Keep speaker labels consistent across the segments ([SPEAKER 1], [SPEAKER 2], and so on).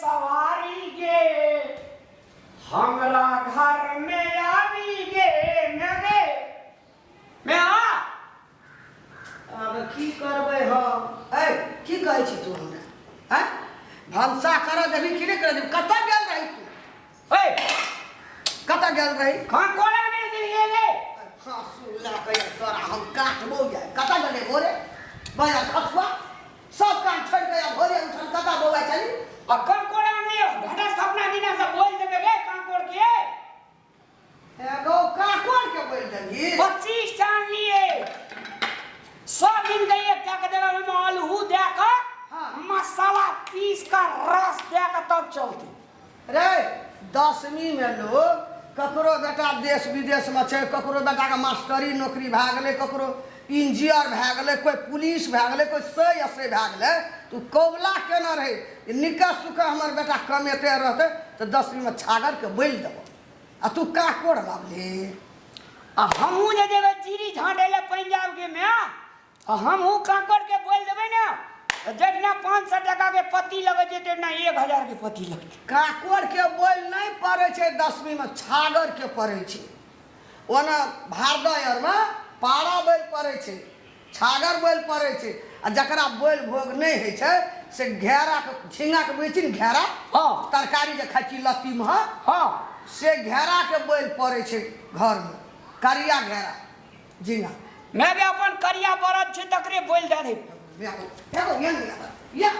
[SPEAKER 1] सवारी गे, हमरा घर में आबी गे न गे मैं आ।
[SPEAKER 2] आब की करबै हम? ऐ, की कहै छी तू हमरा? हैं, भनसा करऽ देबही कि नहि करऽ देबही? कतऽ गेल रही तू?
[SPEAKER 1] ए,
[SPEAKER 2] कतऽ गेल रही?
[SPEAKER 1] खान कोना नहि गेलियै गे?
[SPEAKER 2] हाँसू लए कऽ तोरा हम काटबो जाय। कतऽ गेलै भोरे बजा खसुआ? सब काम छोड़ि कऽ भोरे उठल कतऽ बौआ चली?
[SPEAKER 1] आ कंकोड़ा नहि, घट स्थापना दिना से बोल देबै गे कांकोड़ के।
[SPEAKER 2] एगो कांकोड़ के बोल देबही?
[SPEAKER 1] 25 टा आनलियै, सब दिन के एकटा के देबै, ओहिमे अलहू दए कऽ, मसाला पीस कऽ, रस दए कऽ तब चलतै।
[SPEAKER 2] रे, दसमीमे लोग ककरो बेटा देश विदेशमे छै, ककरो बेटाके मास्टरी नौकरी भए गेलै, ककरो इंजीनियर भए गेलै, कोइ पुलिस भए गेलै, कोइ सै असै भए गेलै, तऽ ओ कौबला केने रहै, निके सुखे हमर बेटा कमेते रहतै तऽ दसमीमे छागरके बलि देबौ, आ तू काकोड़ लाबली।
[SPEAKER 1] आ हमहूँ जे जेबै जीरी झाँटै लए पंजाबके मे, आ हमहूँ कांकड़के बोलि देबै ने तऽ जहिना 500 टाकाके पत्ती लगै छै तहिना 1000के पत्ती लगतै।
[SPEAKER 2] कांकड़के बोलि नहि पड़ै छै दसमीमे, छागरके पड़ै छै। ओना भारदह आरमे पारा बोलि पड़ै छै, छागर बोलि पड़ै छै, आ जकरा बोलि भोग नहि होइ छै से घेराके, झिङ्गाके बुझै छी ने घेरा?
[SPEAKER 1] हँ।
[SPEAKER 2] तरकारी जे खाइ छी लत्तीमे, से घेराके बोलि पड़ै छै घरमे, करिया घेरा झिङ्गा।
[SPEAKER 1] मैं भी अपन करिया बरद छै तकरे बोलि दए दे।
[SPEAKER 2] एगो या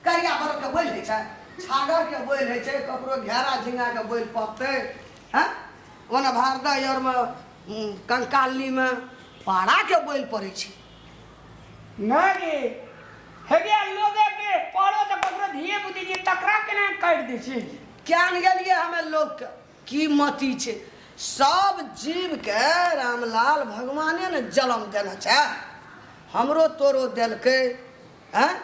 [SPEAKER 2] करिया बरदके बोलि होइ छै, छागरके बोलि होइ छै, ककरो घेरा झिङ्गाके बोलि पड़तै। हँ, ओना भारदा आरमे कंकालीमे पाराके बोलि पड़ै छै।
[SPEAKER 1] नहि गे, हेगे लोगे के पड़ो तऽ ककरो धिये बुद्धि जे तकरा केना काटि दै छै।
[SPEAKER 2] किया ने गेलियै हमे? लोकके की मति छै? सब जीवके रामलाल भगवाने ने जन्म देने छै, हमरो तोरो देलकै। आँय,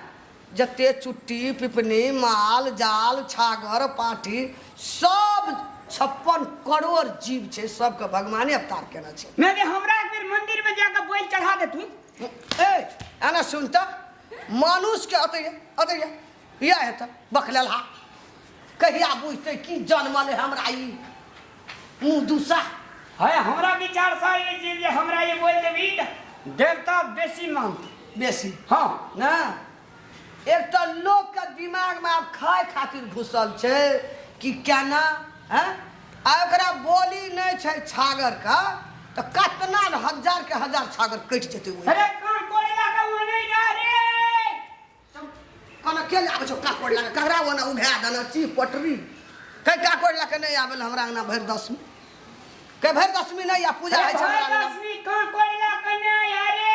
[SPEAKER 2] जते चुट्टी पिपनी माल जाल छागर पाठी सब 56 करोड़ जीव छै, सबके भगवाने अवतार केने छै।
[SPEAKER 1] नहि गे, हमरा एक बेर मंदिर में जाके बोलि चढ़ा देतू।
[SPEAKER 2] ए, एना सुन तऽ, मनुष्यके अतै अतै इएह हेतै बकलेलहा कहिया बुझतै की जनमल है हमरा ई मुँह दूसा।
[SPEAKER 1] है, हमरा विचार से ई जे जे हमरा ई बोलि देबही तऽ देवता बेसी मानतै।
[SPEAKER 2] बेसी?
[SPEAKER 1] हँ।
[SPEAKER 2] ने एक तऽ लोकके दिमागमे आब खाय खातिर घुसल छै कि केना हैं, आ ओकरा बोली नहि छै छागरके तऽ कतना हजार के हजार छागर कटि जेतै ओहि।
[SPEAKER 1] अरे कान कोड़ेला के ओ नहि रह रे।
[SPEAKER 2] कोना के आबै छौ काकोड़ लए कऽ? ककरा ओना उघा देने छी पटरी? कै काकोड़ लए कऽ नहि आबै हमरा अंगना भरि दशमी? कै भरि दशमी नहि आ पूजा होइ छै हमरा अंगना।
[SPEAKER 1] दशमी काकोड़ लए कऽ नहि अरे।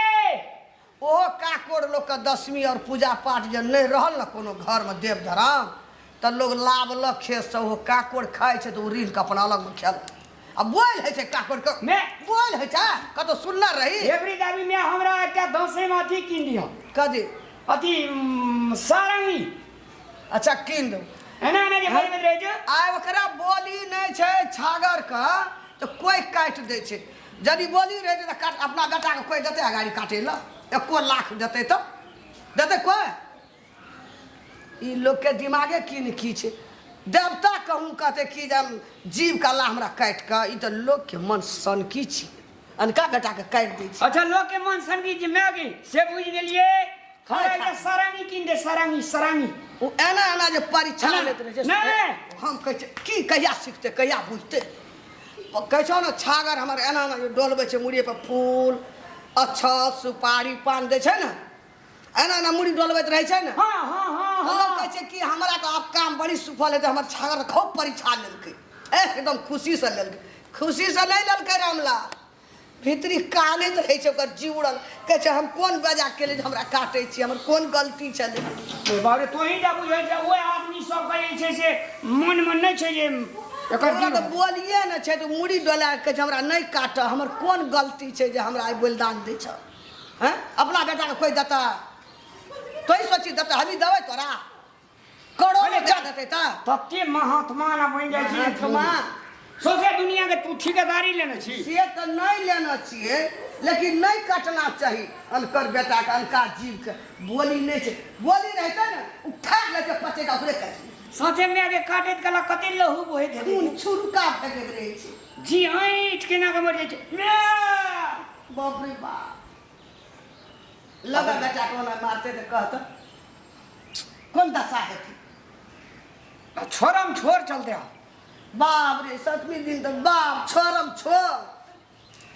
[SPEAKER 2] ओहो काकोड़ लोकके दशमी आओर पूजा पाठ जे नहि रहल ने कोनो घरमे देव धरम तऽ लोग लाबलक खेतसँ, ओहो काकोड़ खाइ छै तऽ ओ ऋणके अपना अलगमे खेलक। आ बोलि होइ छै काकोड़के? बोलि होइ छै कतहु सुनने रही?
[SPEAKER 1] एवरी दाबी में हमरा एकटा दसैमे अथी कीन दिअ।
[SPEAKER 2] कथी?
[SPEAKER 1] अथी सारंगी।
[SPEAKER 2] अच्छा, कीन देब।
[SPEAKER 1] एना एना जे बजबैत रहै छै।
[SPEAKER 2] आइ ओकरा बोली नहि छै छागरके तऽ कोइ काटि दै छै। यदि बोली रहै तऽ काट अपना बेटाके कोइ देतै अगाड़ी काटै लए? एको लाख देतै तऽ देतै कोइ? ई लोकके दिमागे की ने की छै। देवता कहूँ कहतै कि जे हम जीव कला हमरा काटि कऽ, ई तऽ लोकके मन सनकी छी, अनका बेटाके काटि दै छै।
[SPEAKER 1] अच्छा, लोकके मन सनकी छै माय गे, से बुझि गेलियै।
[SPEAKER 2] खाय
[SPEAKER 1] हमरा एकटा सारंगी कीन दे, सारंगी सारंगी।
[SPEAKER 2] ओ एना एना जे परीक्षा
[SPEAKER 1] नहि,
[SPEAKER 2] लैत रहै छै।
[SPEAKER 1] नहि।
[SPEAKER 2] हम कहै छियै की कहिया सिखतै, कहिया बुझतै? कहै छौ ने छागर हमर एना एना जे डोलबै छै मुड़िए पर, फूल अक्षत सुपारी पान दै छै ने, एना एना मुड़ी डोलबैत रहै छै ने।
[SPEAKER 1] हँ हँ हँ।
[SPEAKER 2] हम
[SPEAKER 1] हँ।
[SPEAKER 2] कहै छै कि हमरा तऽ आब काम बड़ी सुफल हेतै, हमर छागर तऽ खूब परीक्षा लेलकै, एकदम खुशीसँ लेलकै। खुशीसँ नहि लेलकै रामलाल, भीतरी कानैत रहै छै, ओकर जीव उड़ल। कहै छै हम कोन बेजा केलियै जे हमरा काटै छी, हमर कोन गलती छलै?
[SPEAKER 1] बाप रे, तोही टा बुझै छै, ओहि आदमी सबके जे छै से मनमे नहि छै जे एकर
[SPEAKER 2] ओकरा तऽ बोलिए ने छै तऽ मुड़ी डोला कऽ कहै छै हमरा नहि काटऽ, हमर कोन गलती छै जे हमरा आइ बलिदान दै छऽ? हँ, अपना बेटाके कोइ देतै? तोही सोची, देतै? हमही देबै तोरा? करोड़ो दे देतै तऽ
[SPEAKER 1] तते महात्मा ने बनि जाइ छी।
[SPEAKER 2] महात्मा।
[SPEAKER 1] सौंसे दुनिया के तू ठेकेदारी लेने छी।
[SPEAKER 2] से तऽ नहि लेने छियै, लेकिन नहि कटना चाही अनकर बेटाके, अनका जीवके। बोली नहि छै, बोली रहितै ने उठा लै छै पचेगा ओकरे काटि।
[SPEAKER 1] सोचे में आगे काटैत कला कते लहू बहैत हेतै।
[SPEAKER 2] खून छुरका फेकैत रहै छै।
[SPEAKER 1] जी ऐंठ केना के मरि जाइ छै। म्या!
[SPEAKER 2] बाप रे बाप, लगा बेटा के ओना मारते तऽ कहत कोन दशा हेतै।
[SPEAKER 1] आ छोड़म छोड़ चलते आ।
[SPEAKER 2] बाप रे, सतमी दिन तऽ बाप छोड़म छोड़।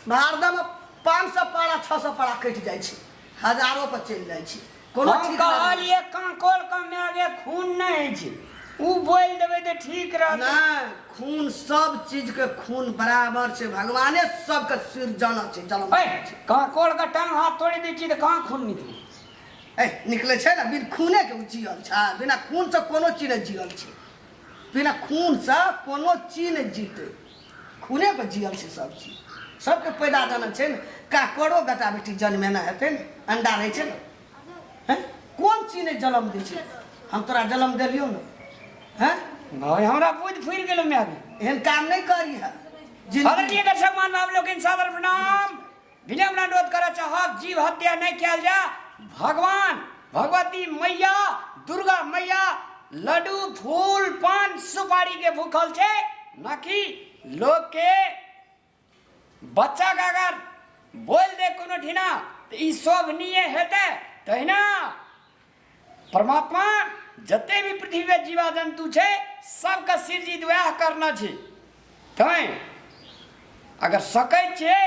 [SPEAKER 2] भारदमे 500 पाड़ा 600 पाड़ा कटि जाइ छै, हजारो पर चलि जाइ छै। कोनो
[SPEAKER 1] हम
[SPEAKER 2] ठीक नहि।
[SPEAKER 1] कहलिए कांकोर के मायगे खून नहि होइ छै, उ बोलि देबै तऽ ठीक रहतै।
[SPEAKER 2] नहि, खून सब चीजके खून बराबर छै, भगवाने सबके सिर जाना छै, जनम
[SPEAKER 1] ऐ
[SPEAKER 2] छै।
[SPEAKER 1] कांकोर के टांग हाथ तोड़ि दै छी तऽ कहाँ खून निकलै?
[SPEAKER 2] ए निकलै छै ने, बिन खूनेके ओ जियल छै। बिना खूनसँ कोनो चीज नहि जियल छै, बिना खूनसँ कोनो चीज नहि जीतै। खूने पर जियल छै सब चीज, सबके पैदा जाना छै ने। काकरो बेटा बेटी जन्मेना हेतै ने, अंडा रहै छै ने। हैं, कोन चीज नहि जन्म दै छै? हम तोरा जन्म देलियौ ने। हैं
[SPEAKER 1] भाई, हमरा बुद्धि फुरि गेलो माय।
[SPEAKER 2] एहन काम नहि करी है जिंदगी।
[SPEAKER 1] आदरणीय दर्शक महानुभाव लोकनि, सादर प्रणाम, विनम्र अनुरोध करऽ चाहब, जीव हत्या नहि कयल जाय। भगवान भगवती मैया दुर्गा मैया लड्डू फूल पान सुपारी के भूखल छै, न कि लोक के बच्चा के अगर बोल दे कोनो ठिना तऽ ई शोभनीय हेतै? तहिना परमात्मा जते भी पृथ्वी पे जीवा जन्तु छै सबके सृजित वएह करना छै। तैं अगर सकै छियै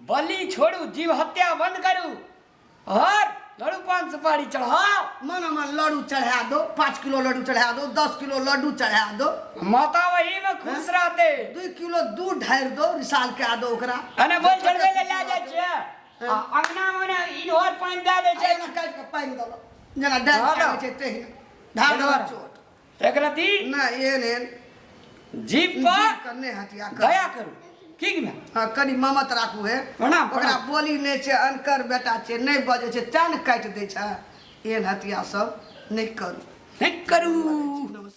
[SPEAKER 1] बलि छोड़ू, जीव हत्या बंद करू और लड्डू पान सुपारी चढ़ाओ।
[SPEAKER 2] मन मन लड्डू चढ़ा दो, 5 किलो लड्डू चढ़ा दो, 10 किलो लड्डू चढ़ा दो,
[SPEAKER 1] माता वही में खुश रहते।
[SPEAKER 2] 2 किलो दूध ढारि दो, रिसाल के दो ओकरा।
[SPEAKER 1] अने बोल चढ़बै लए लए जाइ छियै आ अंगना मे ने इन्होर पानि दए दै छै।
[SPEAKER 2] एना काटि कऽ पानि देलक जेना डारि
[SPEAKER 1] हँ।
[SPEAKER 2] खाइ छै तहिना ढार देलक चोट।
[SPEAKER 1] एक रति
[SPEAKER 2] नहि, एहन एहन
[SPEAKER 1] जीव पर
[SPEAKER 2] जीव के नहि हत्या करू।
[SPEAKER 1] दया करू, ठीक ने?
[SPEAKER 2] हँ, कनि ममत राखू हे।
[SPEAKER 1] प्रणाम,
[SPEAKER 2] ओकरा
[SPEAKER 1] प्रणाम।
[SPEAKER 2] बोली नहि छै, अनकर बेटा छै, नहि बजै छै तें ने काटि दै छै। एहन हत्या सब नहि करू,
[SPEAKER 1] नहि करू।
[SPEAKER 2] नमस्कार।